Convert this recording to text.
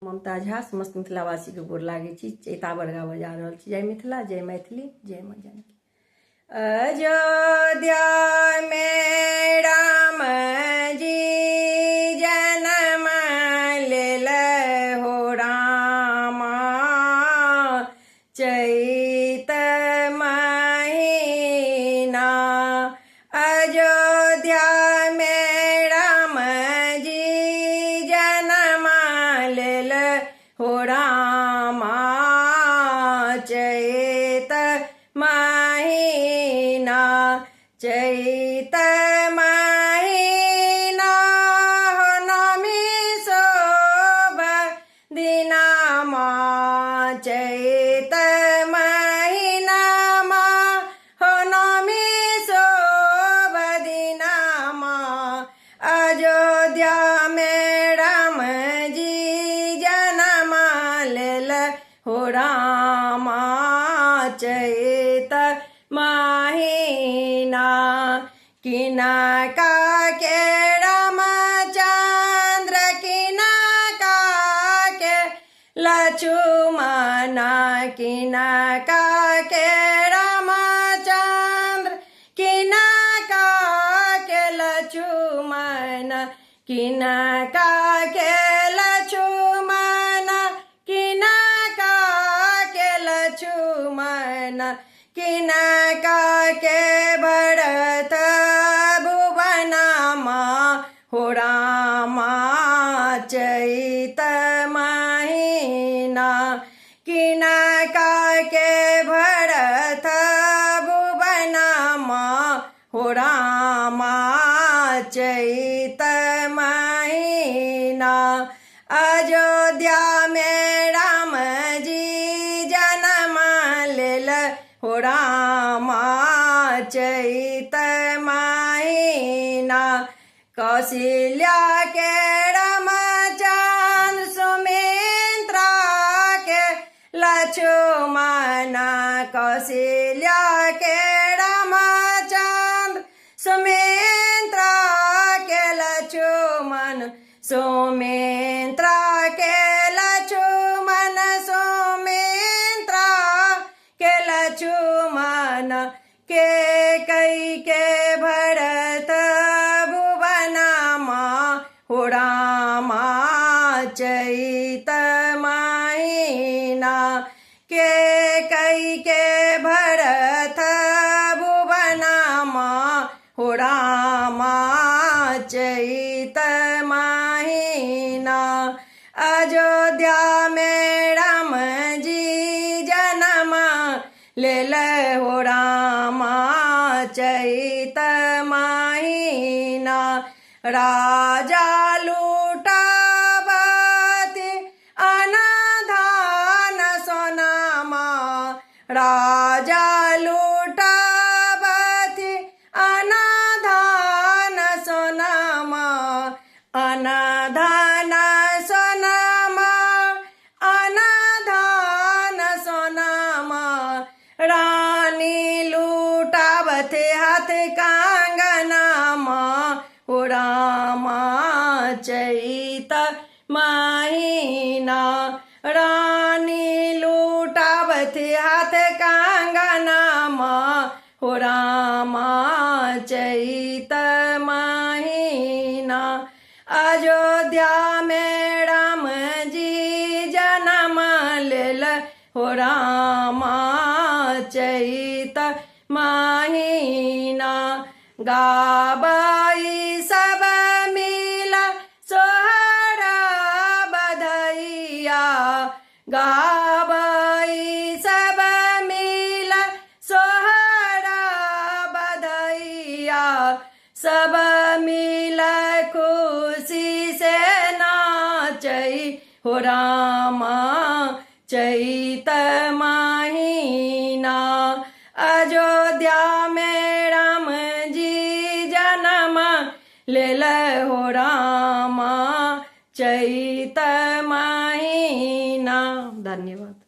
ममता झा समस्त मिथिलावासीके गोर लागै छी। चैतावर गाबऽ जा रहल छी। जय मिथिला, जय मैथिली, जय माँ जानकी। अयोध्या में राम जी जन्म लेल हो रामा चैत महीना। अयोध्या में राम जी जन्म लेल हो रामा चैत महीना। चैत महीना हो नमी शोभ दिनामा। चैत महीनामा हो नमी शोभ दिनामा। अयोध्या में राम जी जन्म लेल हो रामा चैत महीना। किनका के रामचंद्र किनका के लक्ष्मण, किनका के रामचंद्र किनका के लक्ष्मण, किनका के लक्ष्मण किनका के लक्ष्मण, किनका के भरत भुवनामा हो रामा चैत महीना। किनका के भरत भुवनामा हो रामा चैत महीना। अयोध्या में राम जी जन्म लेल हो रामा चैत महीना। कौशल्या के रामचंद्र सुमित्रा के लक्ष्मण, कौशल्या के रामचंद्र सुमित्रा के लक्ष्मण, सुमित्रा के लक्ष्मण, सुमित्रा के लक्ष्मण, के कई के भरत भुवनामा हो रामा चैत महीना। के कई के भरत भुवनामा हो रामा चैत महीना। अयोध्या में राम जी जन्म लेल हो रामा चैत महीना। राजा लूटावती अनाधान सोनामा, राजा लूटावती अनाधान सोनामा, अनाधान सोनामा, अनाधान सोनामा। रानी लूटावती हाथ कांगनामा हो रामा चैत महीना। रानी लूटावती हाथ कांगनामा हो रामा चैत महीना। अयोध्या में राम जी जन्म लेल हो रामा चैत महीना। गाबई सब मिल सोहरा बधैया, गाबई सब मिल सोहरा बधैया, सब मिल खुशी से नाचै हो रामा चैत महीना। अयोध्या में राम जी जन्म लेल हो रामा चैत महीना। धन्यवाद।